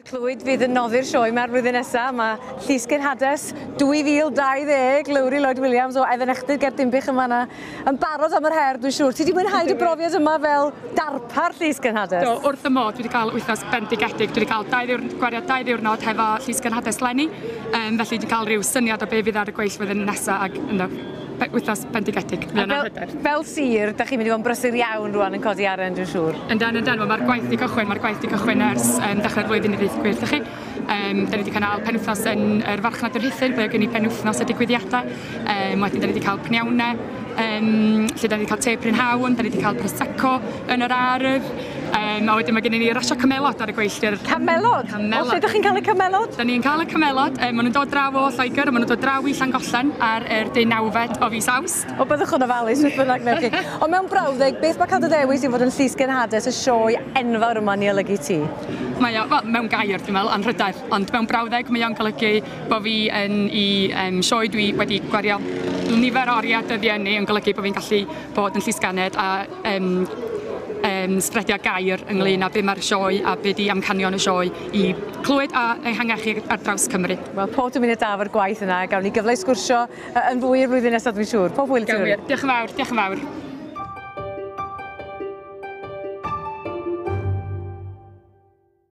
Clwyd fydd yn noddi'r sioe 'ma'r flwyddyn nesa. Ma' Llys Genhades 2020, Lowri Lloyd Williams o Efenechtyd ger Dinbych yn fan'na yn barod am yr her dwi'n siŵr. Ti 'di mwynhau dy brofiad yma fel darpar Llys Genhades? Do, wrth y modd. Dwi 'di cael wythnos bendigedig. Dwi 'di cael dau ddiwrn- gwario dau ddiwrnod hefo Llys Genhades 'leni. Yym felly 'di cael rhyw syniad o be' fydd ar y gweill flwyddyn nesa ag yndw wythnos bendigedig. Mae o'n anrhydedd. Fel sir, 'dach chi'n mynd i fod yn brysur iawn rŵan yn codi arian dwi'n siŵr. Yndan yndan wel ma'r gwaith 'di cychwyn ma'r gwaith 'di cychwyn ers yym dechrau'r flwyddyn i ddeud y gwir 'tho chi. Yym 'dan ni 'di cynnal penwythnos yn yr farchnad yn Rhuthun ble o' gen ni penwythnos o digwyddiade. Yym wedyn 'dan ni 'di ca'l pniaune yym lle 'dan ni 'di ca'l te prynhawn, 'dan ni 'di ca'l prosecco yn yr ardd. Yym a wedyn ma' gennyn ni rasio camelod ar y gweill i'r... Camelod? Camelod. O lle 'dych chi'n ca'l y camelod? 'Dan ni'n ca'l y camelod yym ma' nw'n dod draw o Lloegr a ma' nw'n dod draw i Llangollen ar yr deunawfed o fis Awst. Wel byddwch yn ofalus beth bynnag newch chi. Ond mewn brawddeg, beth ma' ca'l dy ddewis i fod yn llys genhades y sioe enfawr yma'n 'i olygu ti? Mae o, wel mewn gair dwi'n me'wl anrhydedd, ond mewn brawddeg mae o'n golygu bo' fi yn 'i yym sioe dwi wedi gwario nifer o orie dyddie ynni yn golygu bo' fi'n gallu bod yn llysgennad a yym yym spredio gair ynglyn â be' ma'r sioe a be' 'di amcanion y sioe i clywed a ehangach i ar draws Cymru. Wel pob dymuniad da efo'r gwaith yna, gawn ni gyfle i sgwrsio yy yn fwy y flwyddyn nesa dwi'n siŵr. Pob hwyl i ti Lowri. Diolch yn fawr, diolch yn fawr.